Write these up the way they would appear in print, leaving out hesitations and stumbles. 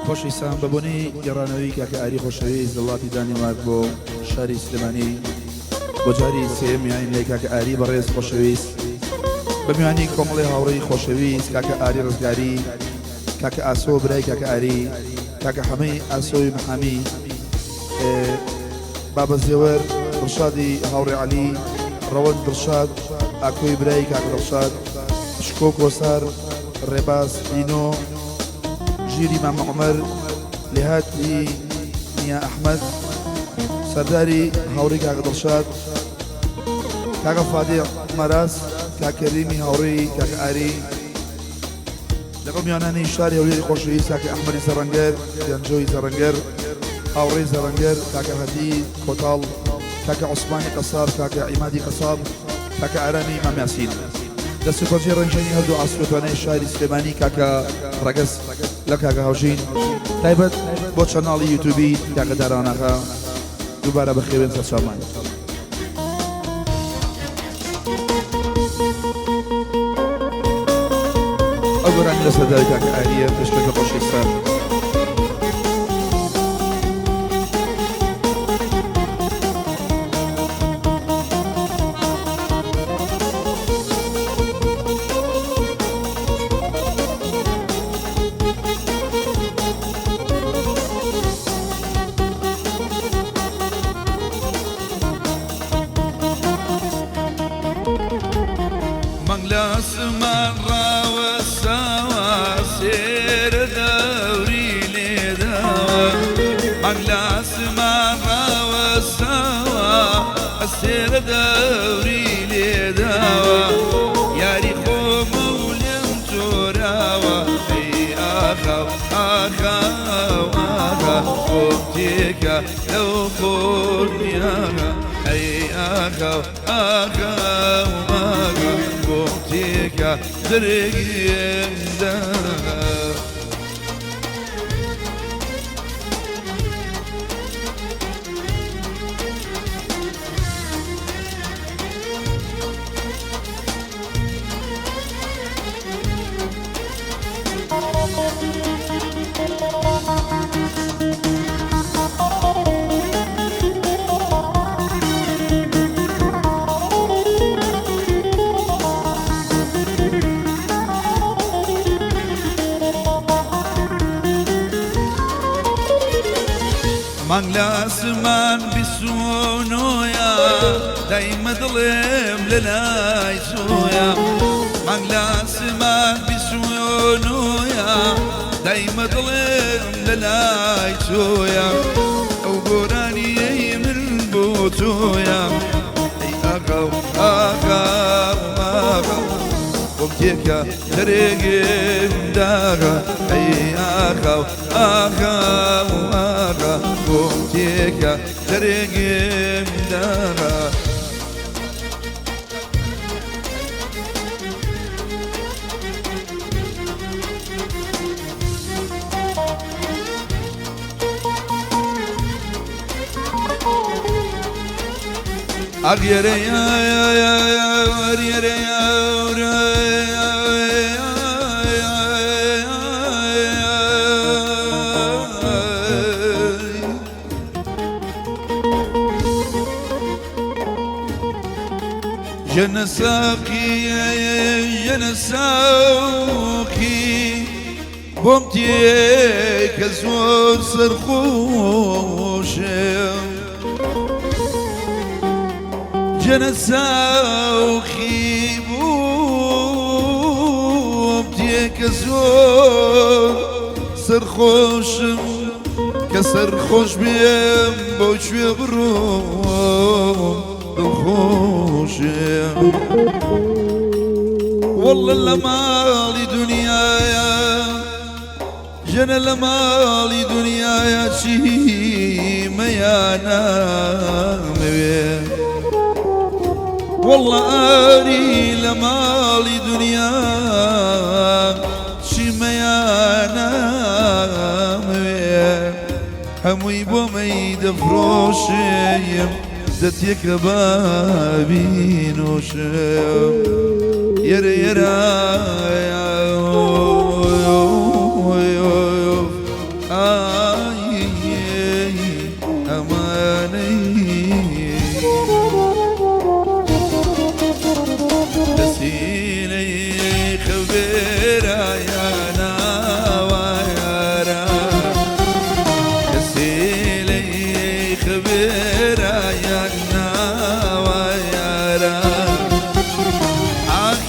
خۆشەویستان بە بۆنەی گەڕانەوەی کاکە ئاری خۆشەویست لە وڵاتی دانیمارک بۆ شاری سلێمانی بۆ جاری سێیەم میوانین لای کاکە ئاری بەڕێز خۆشەویست بە میوانی کۆمەڵی هاوڕێی خۆشەویست کاکە ئاری ڕزگاری کاکە ئاسۆ برای کاکە ئاری کاکە حەمەی ئاسۆی محامی بابە زێوەر دڵشادی هاوڕێ عەلی ڕەوەند دڵشاد ئاکۆی برای کاکە دڵشاد شکۆ کۆسار ڕێباز دینۆ ژیری مامە عومەر لێهاتی نیا ئەحمەد سەرداری هاوڕی کاکە دڵشاد کاکە فادی مەراس کاک کەریمی هاوڕێی کاکە ئاری لەگەڵ میوانانی شاری هەولێری خۆشەویست کاکە ئەحمەدی زەڕەنگەر گەنجۆی زەڕەنگەر هاوڕێی زەڕەنگەر کاکە هەدی کۆتاڵ کاکە عوسمانی قەساب کاکە عیمادی قەساب کاکە ئارامی مام یاسین دەست و پەنجەی ڕەنگینی هەردوو عاسکۆتوانای شاری سلێمانی کاکە ڕەگەز لە کاکە هاوژین تایبەت بۆ channel ی یوتوبی کاکە داراناغا دووبارە بەخێربێن سەرچاومان. ئەو گۆرانی لەسەر داوی کاکە ئاریە پێشکەش بە خۆشەویستان. مانگ لە ئاسمان ڕاوەستاوە سێرە دەوری لێداوە مانگ لە ئاسمان ڕاوەستاوە ئەستێرە دەوری لێداوە یاری خۆمە و لێم تۆراوە ئەی ئاخا و ئاخا و ئاخا خۆم تێکە لەو خۆرمیاغا ئەی ئاخا و ئاخا و ئاخا خۆم تێکە دەرێگێم داغا. مانگ لە ئاسمان 29ە دایمە دڵێم لە لای تۆیە مانگ لە ئاسمان 29ە دایمە دڵێم لە لای تۆیە ئەو گۆرانیەی من بۆ تۆیە ئەی ئاغا و ئاغا و ئاغا بۆم تێکە دەرێگێم داغا ئەی ئاغا و ئاغا و ئاغا بۆم تێکە دەرێگێم داغا. ئاغ یەرە یا یا یا یەرە یا ژنە ساقی ژنە ساقی بۆم تێ کە زۆر سەرخۆشم ژنە ساقی بۆم تێ کە زۆر سەرخۆشم کە سەرخۆش بێم بۆ کوێ بڕۆم دڵخۆشم واللە لە ماڵی دنیایا ژنە لە ماڵی دنیایا چی مەیانامەوێ واللە ئاری لە ماڵی دنیا چی مەیانامەوێ هەمووی بۆ مەی دەفرۆشێم دەتێکە بابی نۆشم یەرە یەرە.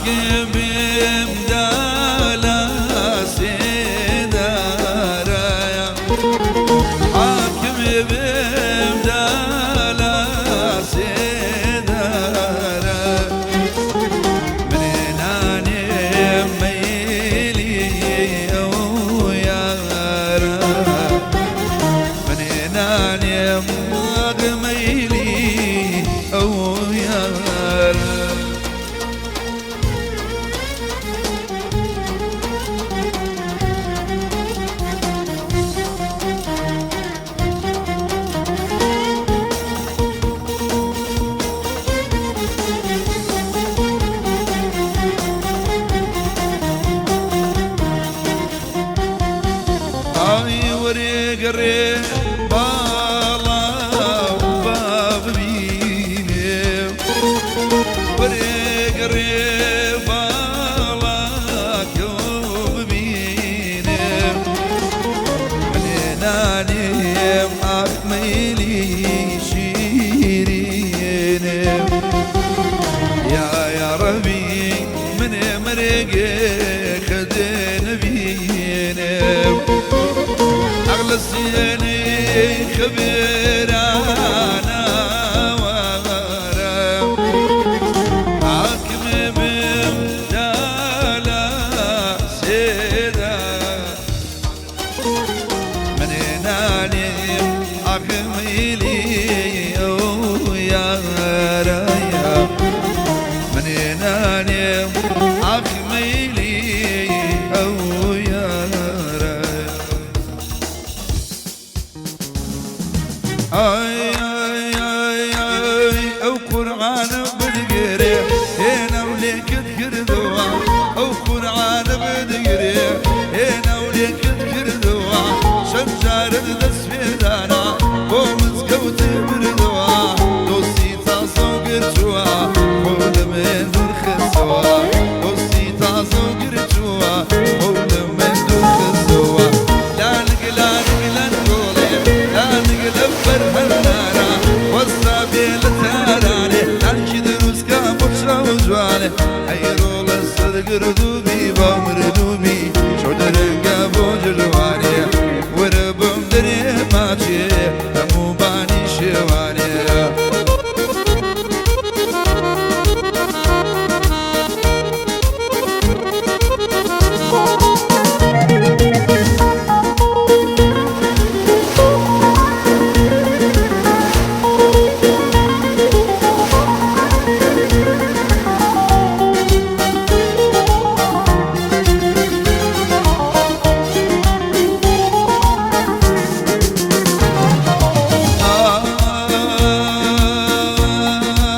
حاکم بمدالا سێدارەیە حاکم بمدالا سێدارە منێنانێ مەیلی ئەو یارە منێنانێ مەیلی ئەو یارە. ئای وەرێگەڕێ باڵا و با ببینێ، وەرێگەڕێ باڵا کەو ببینێ، منێ نانێم ئاخ مەیلی شیرینێ، یا یا ڕەبی منێ مەرێگێ خەدێ نەبینێ، ئەغلە سیێنێ خەبێرانە وارە حاکم بم دالا سێدا منێ نانێم ئاخ مەیلی ئەو یارەیە، منێ نانێم ئاخ مەیلی ئەو یارە. ئای ئای ئای ئای ئەو قورعانە بدگرێ هێنا و لێکت کردەوە، ئەو قورعانە بدگرێ هێنا و لێکت کردەوە، چەند جارت دەست پێدانا بۆ مزگەوت بردەوە، دۆستی تازە و گرتووە خۆ لە من دوورخستەوە، دۆستی تازە و گرتووە خۆ لە من دوورخستەوە. لانگ لانگ لان گۆڵێ لانگ لە بەرهەنارا وەستا بێ لە تارانێ، لانکی دروستکە بۆ چاو جوانێ، ئەی ڕۆڵە سەرگردووبی با مردووبی شەو دەرەنگە بۆ جلوانێ، وەرە بم دەرێ ماچێ هەموو بانی شێوانێ.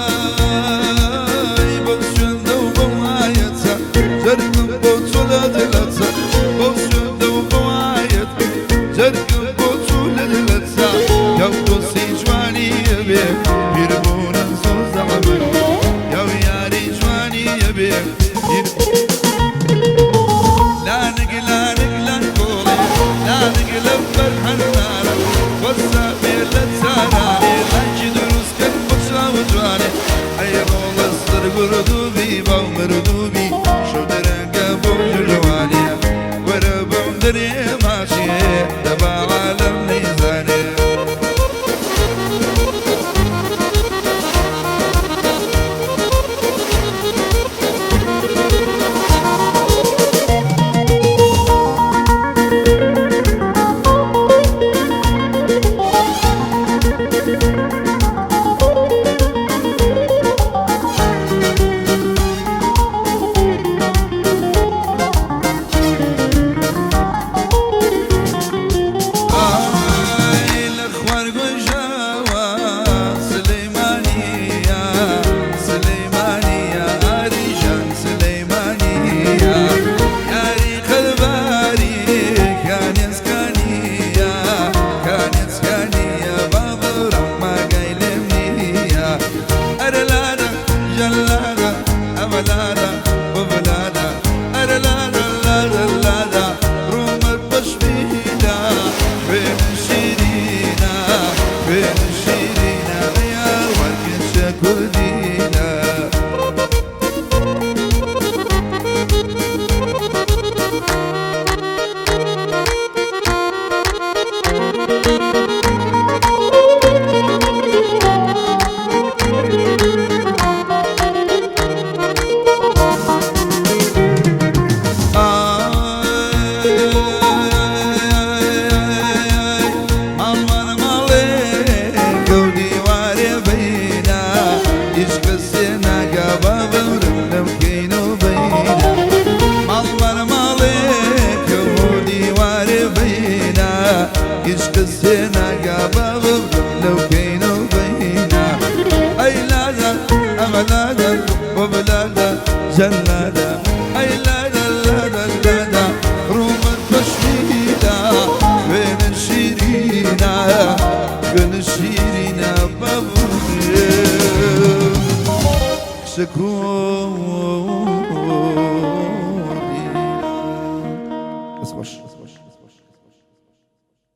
ئای بەو سوێندە و بەو ئایەتە جەرگم بۆ چۆلە دلەتە، بەو سوێندە و بەو ئایەتە جەرگم بۆ چۆلە دلەتە، یاو دۆستی جوانیە بێ پیربوونم زۆر زەحمەت، یاو یاری جوانیە بێ پیر. لانگ لانگ لان گۆڵێ لانگ لە بەرهەنارە وەستا بێ لە تارانێ، لانکی دروست کرد بۆ چاو جوانێ، ئەی ڕۆڵە سەرگوردووبی باو مردووبی شەو دەرەنگە بۆ جلوانێ، وەرە بم دەرێ ماچێ دەبا عالەم نەیزانێ. ئای لە خوار گۆژاوە سلەیمانیە، سلەیمانیە ئاریژان سلەیمانیە، یاری قەلباری کانێسکانیە، کانێسکانیە بابڕم ماگای لێم نییە، ئەرە لادە ژەلادە ئەمە لادە ببلادە، ئەرە لادە لادە لادا ڕوومەت بەشبیدا خوێن شیرینە، خوێن شیرینە یا وەرگچە کوردینە. بەینە ماڵمان ماڵێکە و دیوارێ بەینە هیچ کەسێ ناگا با ببرم لەو کەینە و بەینە ئەی لالا ئەمە لالا و بلالا جەلالا ئەی لالا لالا لالا ڕوومەت پەشمینا خوێنە شیرینە خوێنە شیرینە بابم کچەکۆ.